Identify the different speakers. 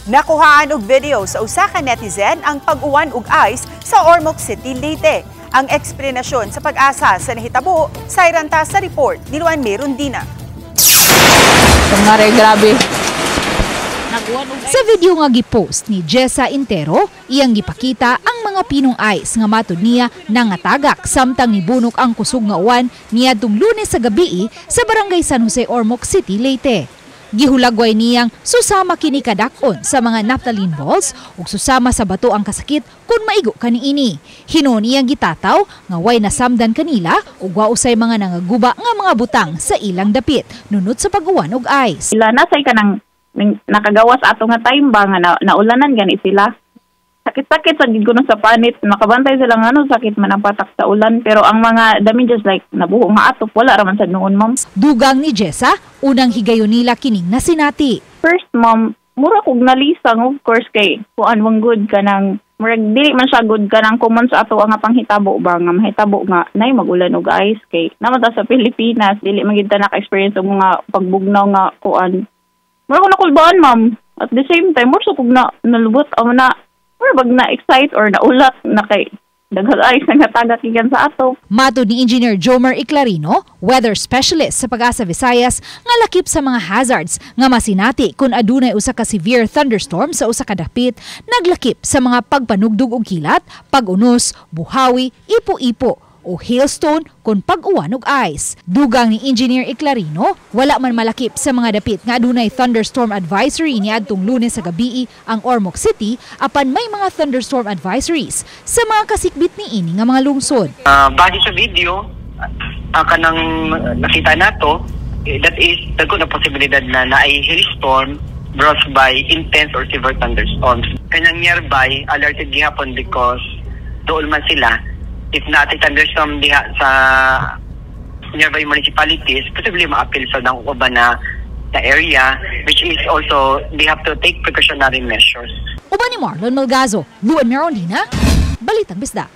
Speaker 1: Nakuhaan og video sa usa ka netizen ang pag-uwan og ice sa Ormoc City, Leyte. Ang eksplanasyon sa PAGASA sa nahitabo sa iranta sa report ni Luan Merundina.
Speaker 2: Tungare, grabe.
Speaker 3: Sa video nga gipost ni Jessa Intero, iyang gipakita ang mga pinong ice nga matud niya nangatagak samtang nibunok ang kusog nga uwan niadtong Lunes sa gabii sa Barangay San Jose, Ormoc City, Leyte. Gihulagway niyang susama kini kadak-on sa mga naphthalene balls ug susama sa bato ang kasakit kung maigo kaniini. Hinuon iyang gitataw nga way nasamdan kanila ug wa usay mga nangaguba nga mga butang sa ilang dapit nunot sa pag-uwan og ice.
Speaker 4: Sila nasay kanang nakagawas ato nga time ba nga naulanan gani sila. Sakit-sakit sa gid kuno sa panit, makabantay sila nga ano sakit man ang patak sa ulan, pero ang mga damages like nabuho nga atop, wala ra man sad noon, ma'am.
Speaker 3: Dugang ni Jessa, unang higayon nila kining nasinati.
Speaker 4: First, ma'am, mura kog nalisang, of course, kay kuan man good kanang murag dili man siya good kanang common sa ato nga panghitabo ba nga mahitabo nga nay magulan og ice, kay naman ta sa Pilipinas, dili man gid ta naka-experience og mga pagbugnaw nga kuan. Mura ko nakulbaan, ma'am. At the same time, mura kog na nalubot amo na mura bag na excite or naulat na kay daghang ice nga natagak gikan sa ato.
Speaker 3: Matod ni Engineer Jomer Iclarino, weather specialist sa PAGASA Visayas, nga lakip sa mga hazards nga masinati kung adunay usa ka severe thunderstorm sa usa ka dapit, naglakip sa mga pagpanugdog og kilat, pag-unos, buhawi, ipo-ipo o hailstone kung pag-uwan og ice. Dugang ni Engineer Iclarino, wala man malakip sa mga dapit nga adunay thunderstorm advisory niadtong Lunes sa gabii ang Ormoc City, apan may mga thunderstorm advisories sa mga kasikbit niini nga mga lungsod.
Speaker 5: Base sa video, kanang nakita nato, eh, that is dagko na posibilidad na naay hailstorm brought by intense or severe thunderstorms. Kanang nearby, alerted gihapon because dool man sila. If naay thunderstorm diha sa nearby municipalities, possibly maapil sa nang uban na area, which is also they have to take precautionary measures.
Speaker 3: Uban ni Marlon Malgazo, Luan Merondina, Balitang Bisdak.